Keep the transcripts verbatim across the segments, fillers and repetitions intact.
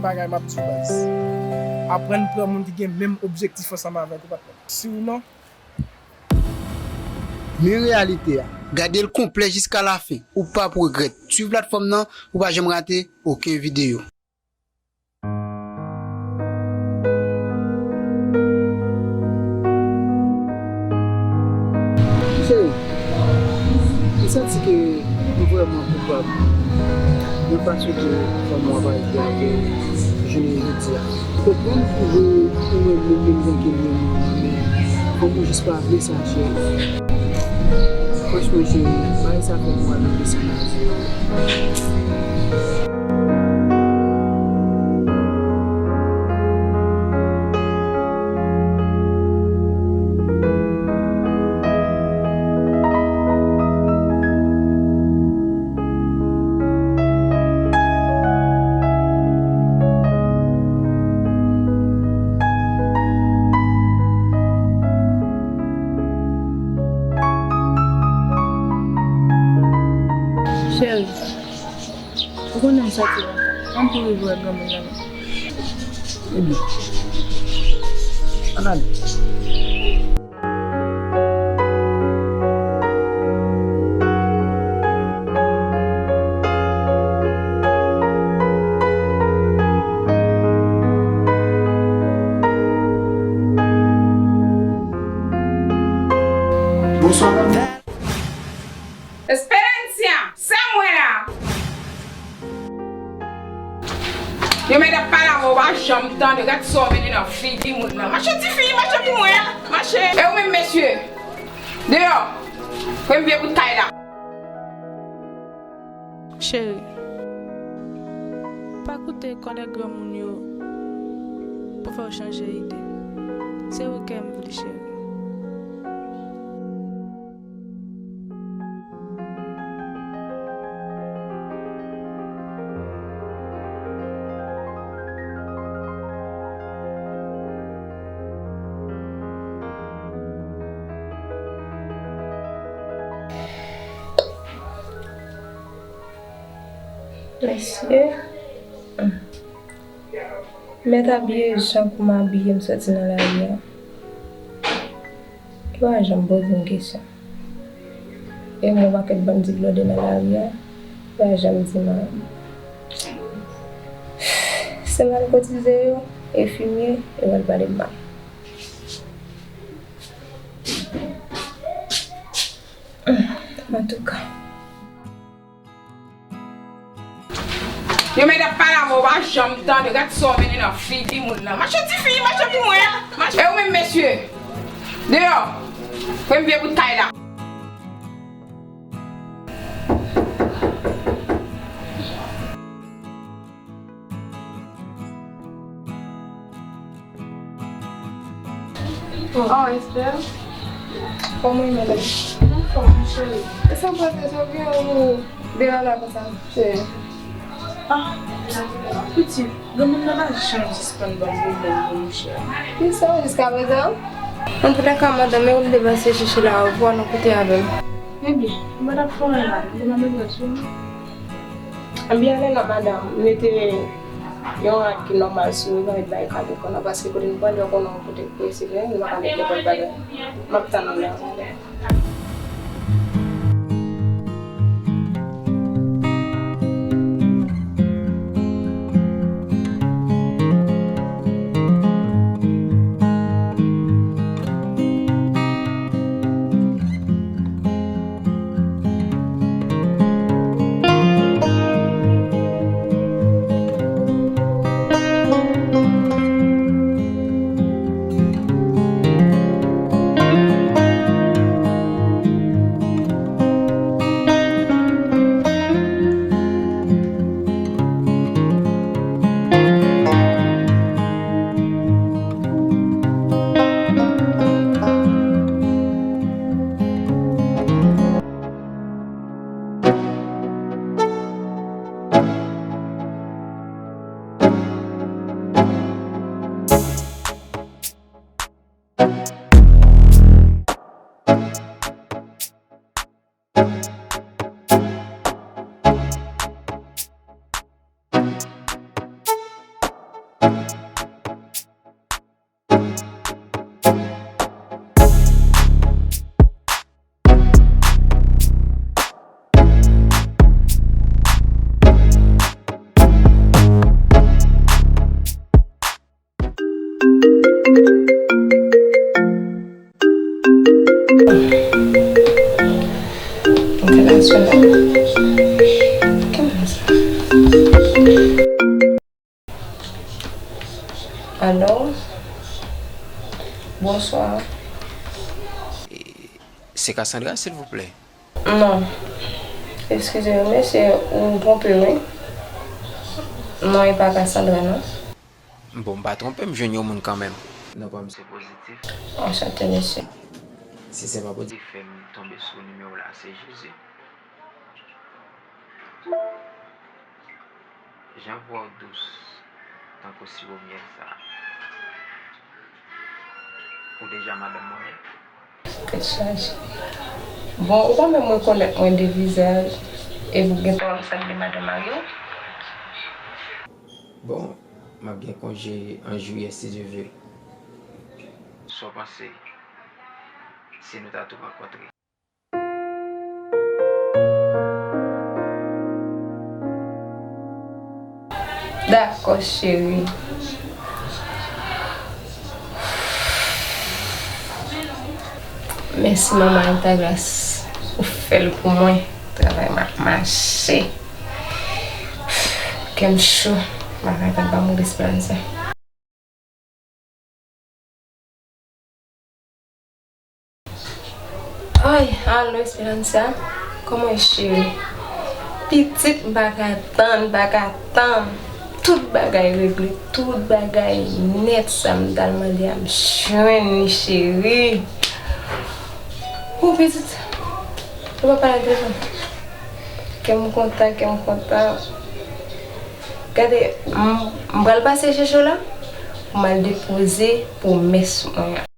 Bagay m ap di w baz. Aprann pran moun ki gen menm objektif ansanm avèk ou, patnè. Si ou non. Men reyalite a. Gade l konplè jiska lafen. Ou p ap regrèt. Swiv platfòm nan pou w pa janm rate okenn videyo. Cheri, m santi ke m vrèman koupab nan fason ke fanm ou ap aji avè w jounen jodi a. Konprann tou vre ou renmen l menm jan ke m renmen w, men fanm ou jis pa vle sa, cheri. Franchman, cheri, bagay sa fè m pral nan desann lavi. Cheri, ou konnen m soti lontan. Ann tou rive wè granmoun nan non. Ebyen, ann ale. Bonswa, madam. Esperancia, se mwen la. Yo mèt ap pale avè w, ou pa janm tande, gad sa w mennen nan figi moun nan. Mache tifi, mache pou mwen, mache. E ou menm mesye, deyò, premye bout kay la. Cheri, pa koute kòlè granmoun yo pou fè w chanje ide. Se ou kè m vle, cheri. Mesye, mèt abiye jan pou m abiye m soti nan lari a. Yo pa janm poze m kesyon. E m wè yon pakèt bandi blòdè nan lari a, yo pa janm di m anyen. Se mal kotize yo, enfimye, yo pral pale m mal. Antouka. Yo mèt ap pale avè w, ou pa janm tande, gad sa w mennen nan figi moun nan. Mache tifi, mache pou mwen, mache. E ou menm mesye, deyò, premye bout kay la. Oh, Esther. Kòman w ye, madanm? Anfòm, cheri. E sa w pral fè, sa w gen ou deyò la konsa? Cheri. Ah, pitit, granmoun nan pa janm sispann ban m pwoblèm non, monchè. Kisa, jiskaprezan? Antoulèka, madanm, e ou m te pase chèche la, ou pa nan kote avè m. Ebyen, ou pa t ap fè anyen la, ou pa nan dwèt sou mwen. Ebyen, ale la, madanm, mete yon rad ki nòmal sou ou, pa met bay kado kò nan, paske kote nou prale, ou konnen yon kote prese, nou pa ka met nenpòt bagay. M ap tann ou la, madanm. Alo? Bonswa. Se Cassandra, silvouplè? Non. Eskize m, mesye, ou twonpe m, wi. Non, e pa Cassandra, non. Bon, m pa twonpe, m jwenn yon moun kanmenm. Non pa m se Pozitif. Anchante, mesye. Si se pa Bondye ki fè m tonbe sou nimewo w la, se Jezi. Jan vwa w dous, tankou siwo myèl sa. Ou deja madanm mwen. Tèt chaje. Bon, ou pa menm rekonèt mwen de vizaj, epi w gentan wè m sanble madanm mari w? Bon, m ap gen konje an jiyè, si Dye vle. Sa w panse si nou ta tou rankontre? Dakò, cheri. Mèsi, Manman Altagras. Ou fè l pou mwen. Travay m ap mache. Kè m cho. M pa ka tann pa mouri Esperanza. Ay, alo, Esperanza. Kòman w ye, cheri? Pitit, m pa ka tann, m pa ka tann. Tout bagay regle, tout bagay nèt. Sa m t al mande a, m jwenn li, cheri. Ou pitit, ou pa pale nan telefòn. Kè m kontan, kè m kontan. Gade, m, m pral pase chèche w la pou m al depoze pwomès mwen an.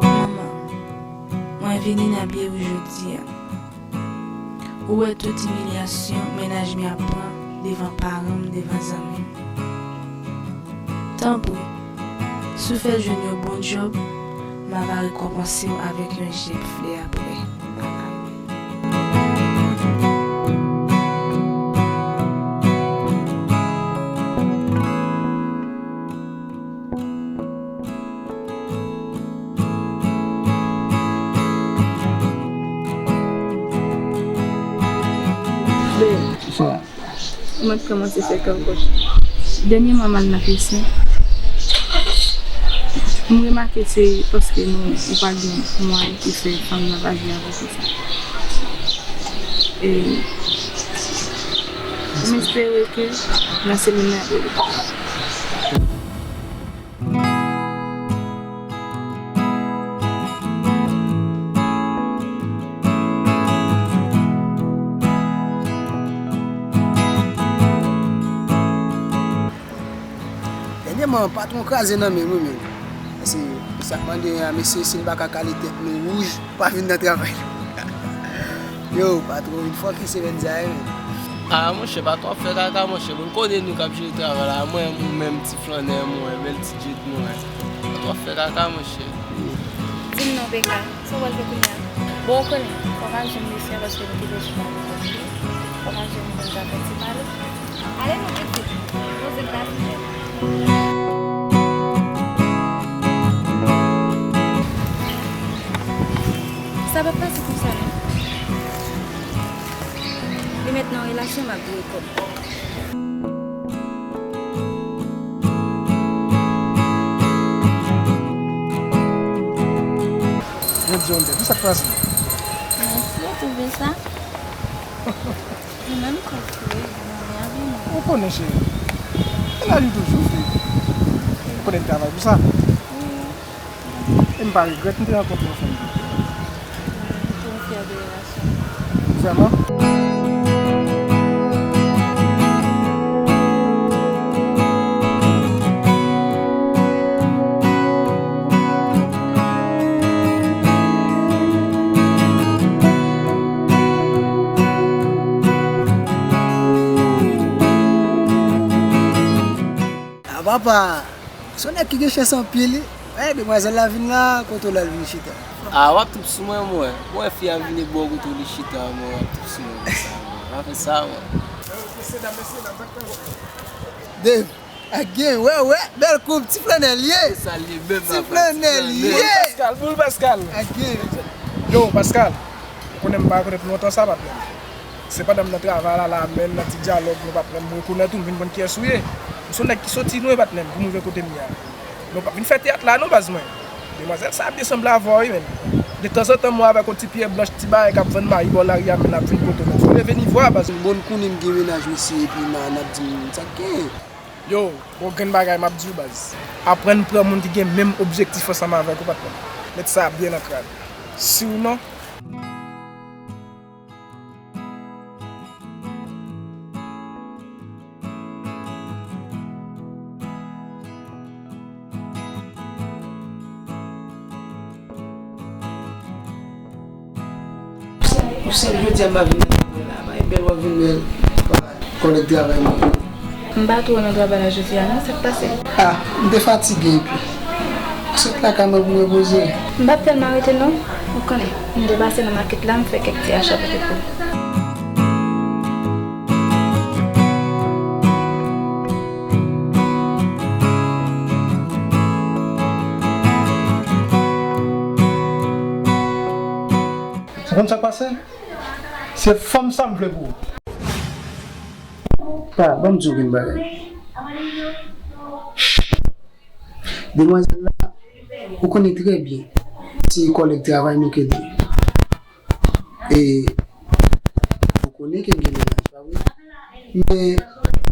Manman, mwen vini nan pye w jodi a. Ou wè tout imilyasyon mennaj mwen ap pran devan paran m, devan zanmi m. Tanpri, si w fè jwenn yon bon djòb, m a va rekonpanse w avèk yon jèb flè apre. Bebe, ou mèt kòmanse fè kakòt. Dènyèman, m al nan pye swen. M remake se paske nou, ou pa gen mwayen ki fè fanm nan pa vin avèk ou sa. E m espere ke nan semèn nan ap regle. Dènyèman, patwon kraze nan men m wi menm. Paske sa k mande a, mesye, si n pa ka kale tèt nou wouj, pa vin nan travay. Yo, patwon, vin fòkise semèn sa a, wi. Ah, monchè, patwon ap fè kaka, monchè. Moun konnen nou k ap jere travay la. Mwen, ou menm, ti flannè, mwen, bèl ti djit, mwen. Patwon ap fè kaka, monchè. Di m non, Beka. Sa w pral fè kounye a? Bon, ou konnen, fò m al jwenn mesye a paske nou te pèdi pale avè l. Fò m al jwenn li pou n ka fè ti pale. Ale non, pitit. Poze m nan fè. Sa p ap pase konsa non. Li mèt nan relasyon m ap dwe kòb. Jodi a, m te di sa k pase. Mèsi, ou twouve sa? Ou menm tou, cheri, mwen avè nou. Ou konnen, cheri. Mennaj ou toujou, cheri. Ou konnen m travay pou sa. Wi. E m pa regrèt m te rankontre yon fanm. M tou fyè de relasyon. Vrèman? Papa, se yon nèg ki gen chans anpil, wi. Demwazèl la vin la, kote w la l vin chita? Ah, w ap trip sou mwen, mwen. Mwen, fi a vin bò kote w li chita, mwen, w ap trip sou mwen konsa, mwen. Pa fè sa, mwen. Mesye dam, mesye dam, sa k fè? Dave, ak gen, wè, wè, bèl koup, ti flannèl ye. Se sa l ye menm. Ti flannèl ye. Pascal, boul Pascal. Ak gen. Yo, Pascal, ou konnen m pa rekonèt ou lontan sa, patnè. Se pandan m nan travay la, la menm nan ti dyalòg nou, patnè m, m rekonèt ou, m vin konn kiyès ou ye. M se yon nèg ki soti lwen, patnè m, pou m rive kote m ye a. Nou pa vin fè teyat la non, baz mwen. Demwazèl sa byen sanble avè w, wi, menn. Detanzantan, m wè avèk yon ti pyè blanch, ti bagay k ap vann mayi bò lari a, menn, l ap vin kote w, menn. Fò w leve nivo a, baz. M konn konnen m gen mennaj, mesye, epi n a, n ap di m sa k gen. Yo, gon grenn bagay m ap di w, baz. Aprann pran moun ki gen menm objektif ansanm avèk ou, patnè m. Met sa byen an krad. Si w non. Ou sèl jodi a m pa vin nan travay la, pa e bèl w ap vin bèl. Kòlèg travay mwen yo. M pa twò nan travay la jodi a non, sa k pase? Ah, m te fatige epi. Sot lakay mwen pou m repoze. M p ap tèlman rete non. Ou konnen, m te pase nan makèt la, m fè kèk ti acha pou kèk kou. Ou konn sa k pase? Se fanm sa m vle pou ou. Pa, ban m di w yon bagay. Demwazèl la, ou konnen trè byen se kòlèg travay nou ke l ye. E ou konnen ke m gen mennaj, pa vre? Men,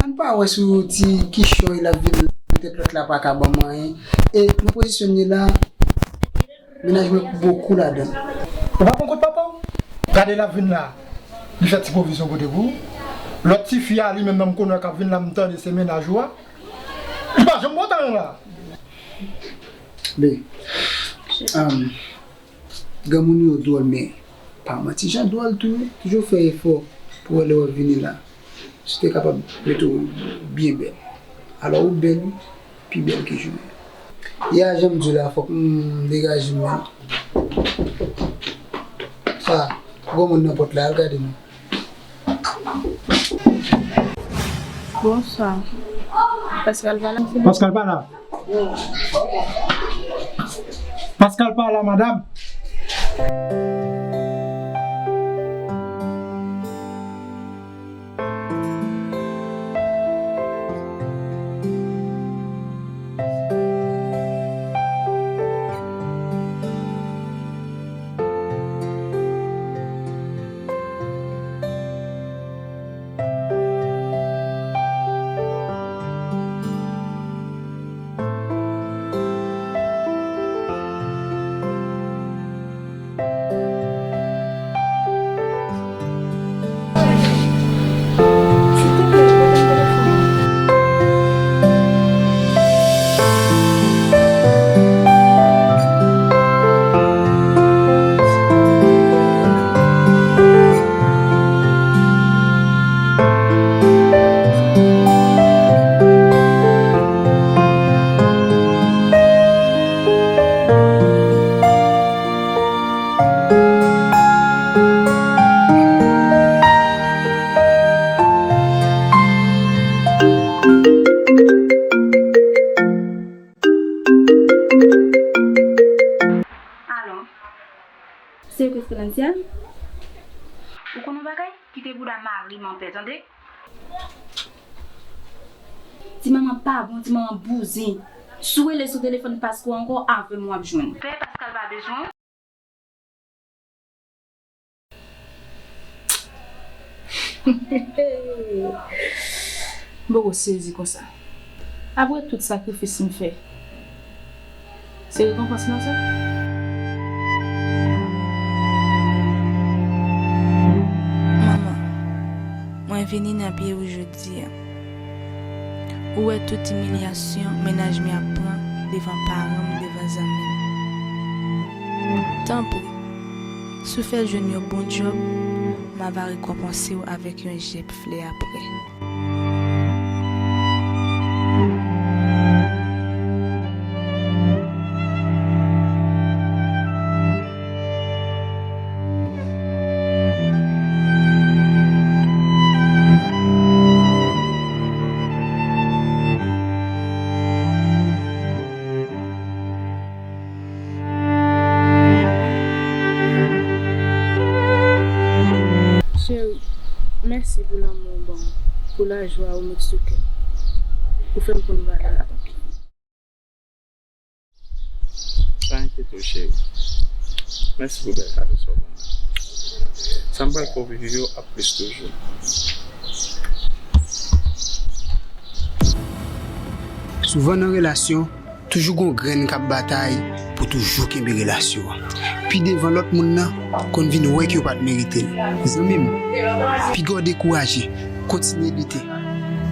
ann pa wè sou ti kichòy l ap vin la, petèt lòt la pa ka ban m anyen. E nan pozisyon m ye la, mennaj mwen bokou ladan l. Ou pa pran kont papa w? Gade l ap vin la, li fè ti pwovizyon kote pou ou. Lòt tifi a, li menm nan m konnen k ap vin la, m tande se mennaj ou a. Li pa janm bon tan la. Be, um, granmoun yo dwòl, men pa manti, jan dwòl tou, toujou fè efò pou wè lè w ap vini la. Si w te kapab rete w byen bèl. Alò, ou bèl, wi, pi bèl ke jounen. Ya, jan m di w la, fòk m degaje m menm. Sa, gwo moun nan pòt la, al gade nou. Bonswa. Pascal pa la? Pascal pa la. Pascal pa la, madanm. Alo? Se yo ki Francia? Ou konn yon bagay? Kite bouda mari m anpè, tande? Ti manman pa bon, ti manman bouzen. Si w rele sou telefòn Pasco ankò, avè m w ap jwenn. Pè Pascal pa bezwen w. M poko sezi konsa. Apre tout sakrifis m fè, se rekonpans mwen sa? Manman, mwen vini nan pye w jodi a. Ou wè tout imilyasyon mennaj mwen ap pran devan paran m, devan zanmi m. Tanpri, si w fè l jwenn yon bon djòb, m ava rekonpanse w avèk yon jèb flè apre. Mèsi pou lanmou ou ban m, pou lajwa ou met sou kè m. Ou fè m konn valè w. Pa enkyete w, cheri. Mèsi pou bèl kado sa w ban mwen. Sa m pral fè w viv yo ap plis toujou. Souvan nan relasyon, toujou gon grenn k ap batay pou toujou kenbe relasyon an. Pi devan lòt moun nan konn vin wè ke yo pa t merite l. Zanmi m, piga w dekouraje, kontinye lite.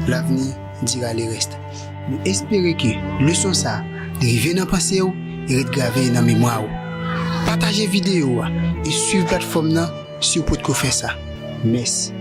L'avenir dira le reste. Nou espere ke leson sa a rive nan panse w e ret grave nan memwa w. Pataje videyo a e swiv platfòm nan si w potko fè sa. Mèsi.